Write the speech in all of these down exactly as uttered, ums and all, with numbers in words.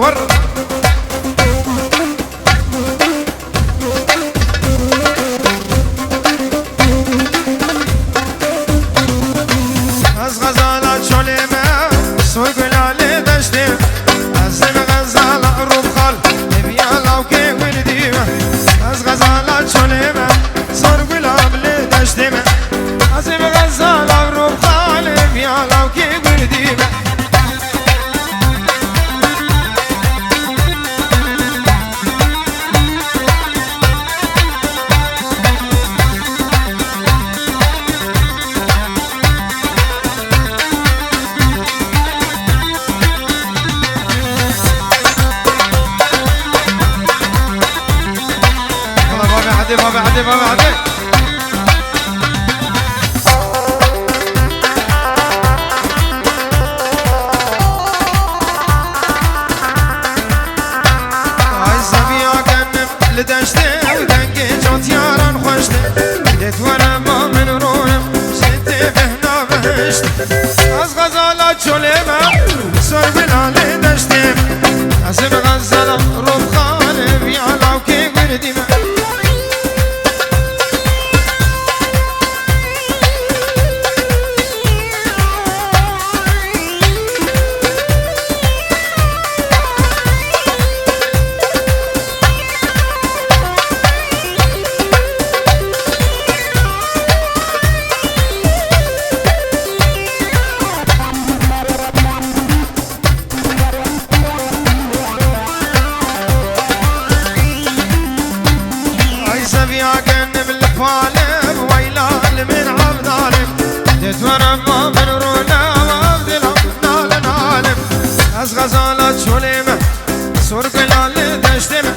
Pir. Ez xezala çolê me, sor gula lê deştê me. Ez ê bi xezala rûxal, ê viya lawkê wirdî me. Ez xezala çolê me, sor gula lê deştê me. Ez ê bi xezala rûxal, ê viya lawkê wirdî me. Wala bavê hedê, bavê hedê, bavê hedê. Ay zeviya genim li deştê, dengê cotiyaran xweştê. Dê tu were ma min ronim, jê tê bêhna behişt. Ez xezala çolê me, sor gula lê deştê me. Ez ê bi xezala rûxalê viya lawkê wirdî me. Ay zeviya genim li palim, weyla li min evdalim. Dê tu were ma min rûne, ev dila nalin alim. Ez xezala çolê me, sor gula lê deştê me.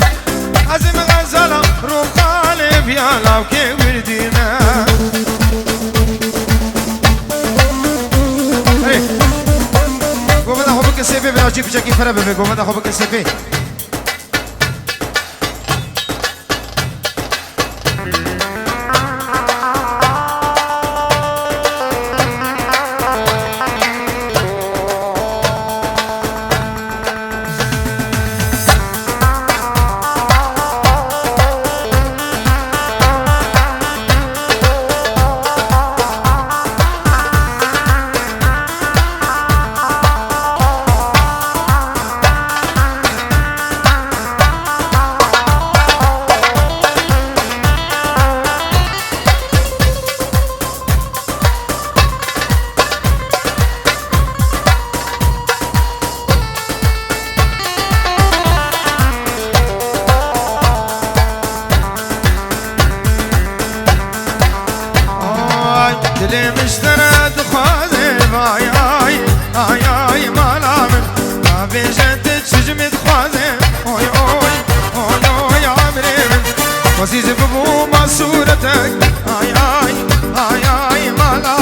Ez ê bi xezala rûxalê viya lawkê wirdî me. Hey. Govenda xwe bike sêpê, bila cî piçekî pere bibe. Govenda xwe bike sêpê. Ay, dilê min ji te re dixwaze, vay, ay, ay, ay, mala min. Nabêje tu çi ji min dixwaze, oy, oy, oy, oy, emrê min. Xwezî ji bibûma sûretek, ay, ay, ay, ay, mala.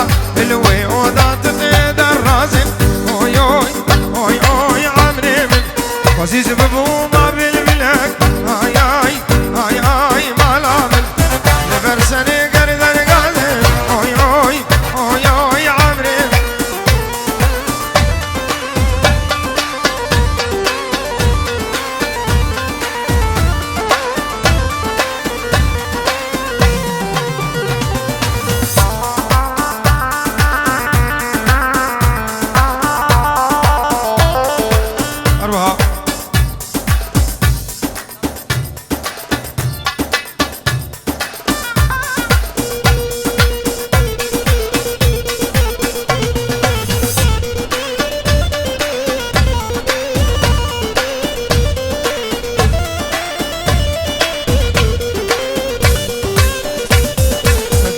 Li wê oda tu tê derazê, oy, oy, oy, oy, emrê min. Xwezî ji bibûma bilbilek, ay, ay, ay, ay, mala min. Li ber serê ger dergazê, oy, oy, oy, oy, emrê min. Her wiha.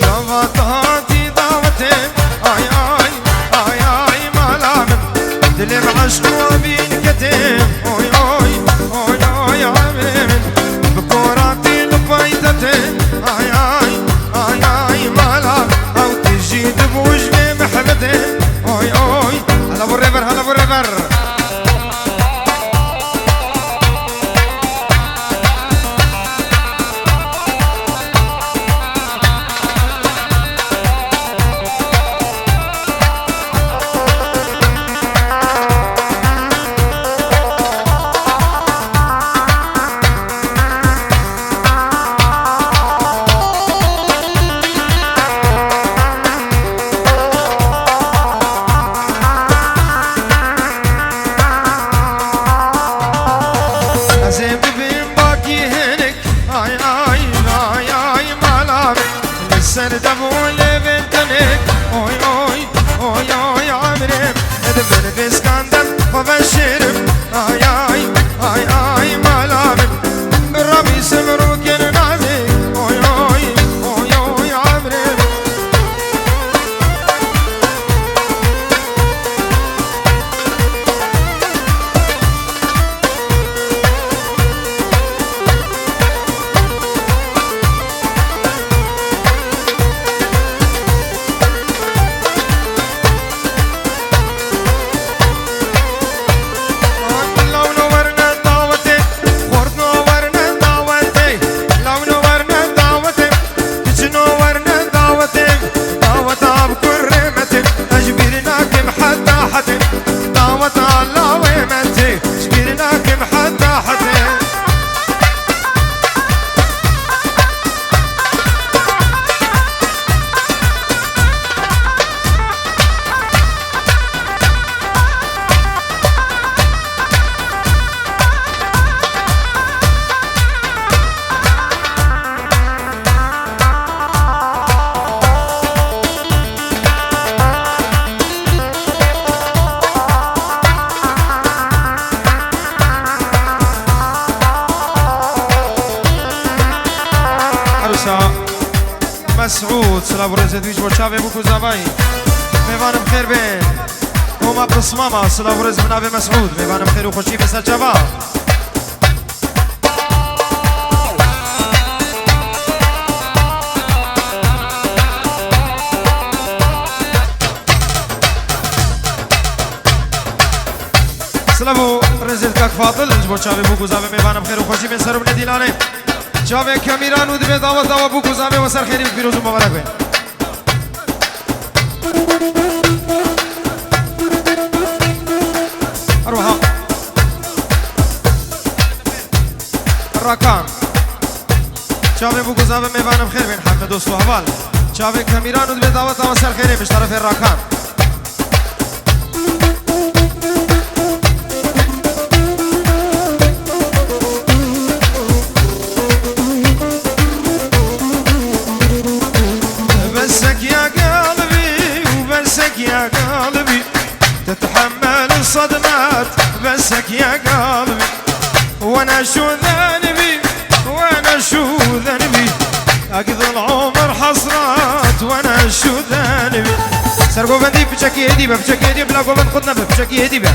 Gava te hatî dawetê, ay, ay, ay, ay, mala min. Dilê min eşq û bîn ketê, oy, oy, oy, oy, emrê min. Bi koratî li paytetê, ay, ay, ay, ay, mala min. Ew tijî dibû ji vê mihebetê, oy, oy. Hala vur rêver, hala vur rêver. Lê vê tenê, oy, oy, oy, oy, emrê, di bin vê skandan xwe veşêrim. Ay, ay, ay, ay, mala min, bi rabî simrûkên nazê. Oy, oy, oy, oy, emrê. Lawno werne dawetê, xortno werne dawetê, lawno werne dawetê, kiçino werne dawetê, daweta bi kurê me tê, ez ji bîr nakim heta hetê, daweta lawê me tê, ji bîr nakim heta hetê. Arsa. Mesûd, silav û rêzê wî ji bo çavê bûk û zavayî. Mêvanim xêr bên. Homa pismama, silav û rêz bi navê Mesûd. Mêvanim xêr û xweşî bin ser çava. Silav û rêzê kak Fadil, ji bo çavê bûk û zavê mêvanim xêr û xweşî bên ser û binê dîlanê. Çavê Kemîran û divê dawet dawa bûk û zavê we ser xêrî û pîroz û mubarek bên. Her wiha Rakan. Çavê bûk û zavê mêvanim xêr bên, hemî dost û heval. Çavê Kemîran û divê dawet dawa ser xêrê min ji terefê Rakan. Besek ya galibî û besek ya galibî, titehemel sedmet, besek ya galibî. Wene şûdenibî, wene şûdenibî. Ek dil omer hesret, wene şûdenibî. Sergovendî piçekî êdî be, piçekî êdî bila govend xwe nebe, piçekî êdî be.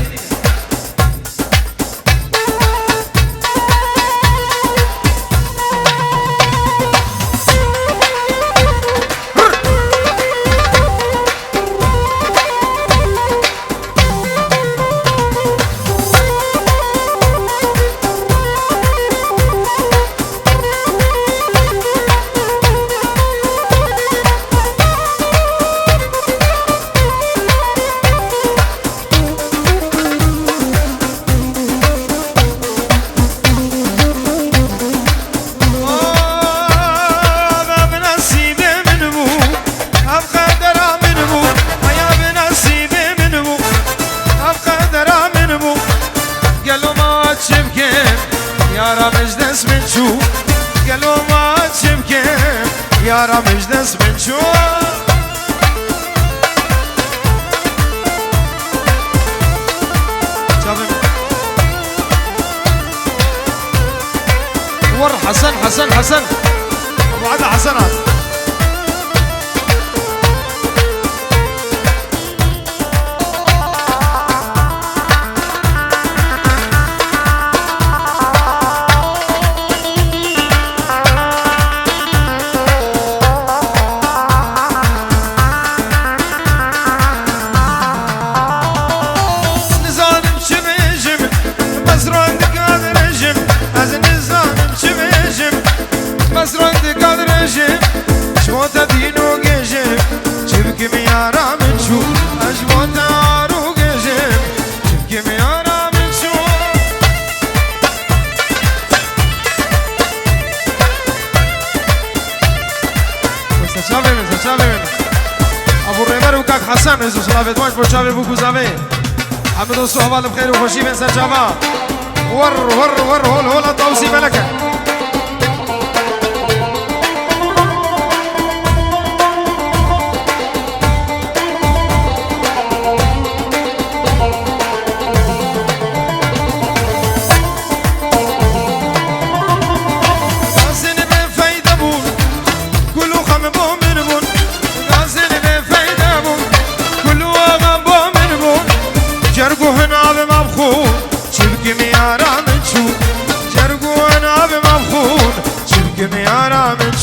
Aa, bi nesîbê min bû, ev qedera min bû, heya bi nesîbê min bû, ev qedera min bû. Gelo ma çi bikim, yara min ji dest min çû. Gelo ma çi bikim, yara min ji dest min çû. Çavê min. Wer Hesen, Hesen, Hesen. Ebu Eda Hesen hat. Nizanim çi bêjim, mesran dika dirêjim. Ez nizanim çi bêjim, mesran dika dirêjim. Ji bo te dîn û gêjim, çi bikim yara min çû. Ez ji bo te ar û gêjim, çi bikim yara min çû. Serçavê min, serçavê min. Abu Rêber û Kak Hesen, ez û silavê wan ji bo çavê bûk û zavê. Hemî dost û heval bi xêr û xweşî bên serçava. Wer, wer, wer, hol, hol, Tawsî Meleke.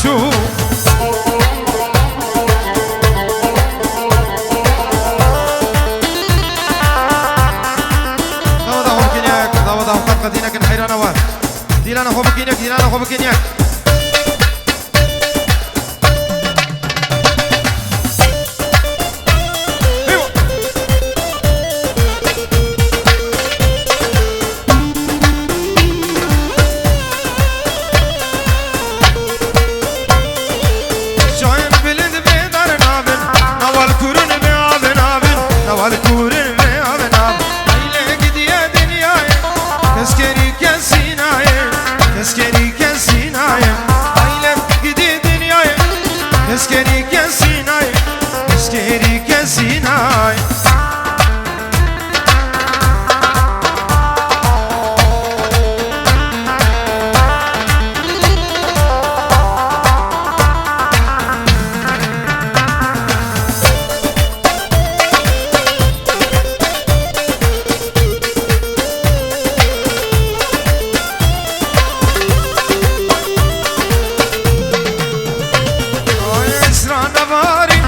Çû. Dawa da xwe bikin yek, dawa da xwe qet qetî nekin, heyrana we. Dîlana xwe bikin yek, dîlana xwe bikin yek. Çayên bilind bê dar nabin, newal kurin bê av nabin, newal kurin bê av nabin. Eyle gidiye dinyayê, keskerî kesî nayê, keskerî kesî nayê. Eyle gidiye dinyayê, keskerî kesî nayê, keskerî kesî nayê. Ay, esra nevarî,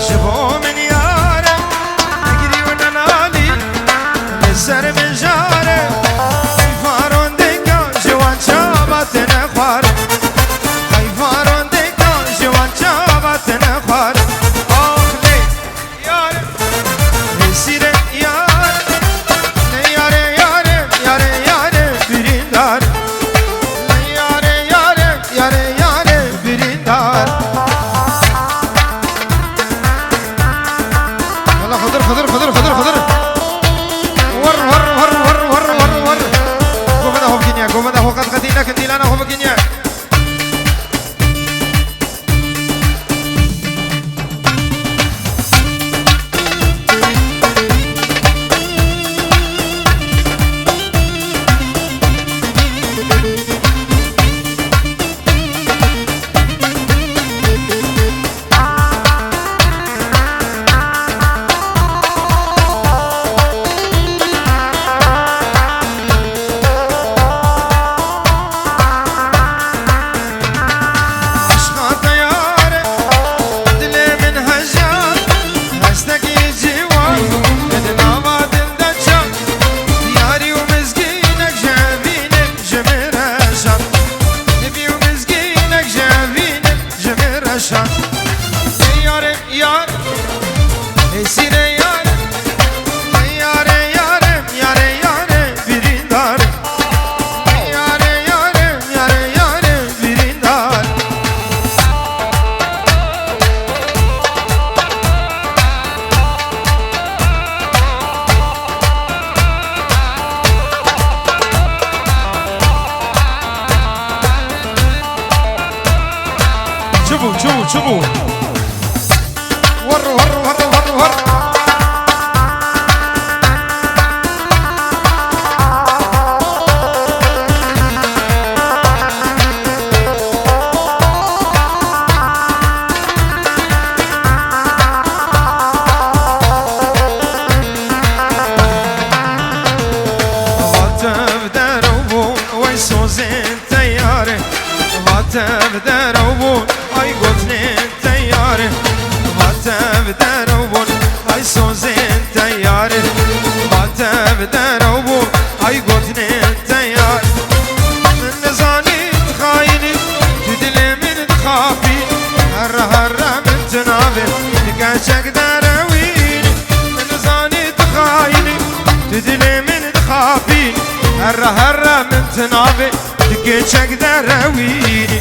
ji bo min yar e, negirî û nenalî, li ser min jar e. Heyfa rondeka ji wan çava têne xwarin, heyfa rondeka ji wan çava têne xwarin. Ax lê. Yare, hêsîre yare, ne yare, yare, yare, yare, birîndar. Ne yare, yare, yare, yare, birîndar. Yala Xizir, Xizir, Xizir, Xizir, Xizir. War, war, war. Govenda xwe bikiniye, govenda xwe qet qetî nekin, dîlana xwe bikiniye. Eşqa te yare, dilê min heja, hestekî ciwan, di nava din de çan, diyarî û mizgînek ji evînê ji min re şan. Nibî û mizgînek ji evînê ji min re şan. Ê yare, yare, hêsîre yare, ê yare, yare, yare, yare, birîndar. Ê yare, yare, yare, yare, birîndar. Çi bû, çi bû, çi bû? War, war, war, war, war. Vatev derew bûn, wey sozên teyare. Vatev derew bûn, ay gotinên teyare. Vatev derew bûn, ay sozên teyare. Vatev derew bûn, ay gotinên teyare. Min nizanî tu xayinî, tu dilê min dixapî. Herre herre min tu navê, tu keçek derewînî. Min nizanî tu xayinî, tu dilê min dixapî. Herre herre min tu navê, tu keçek derewînî.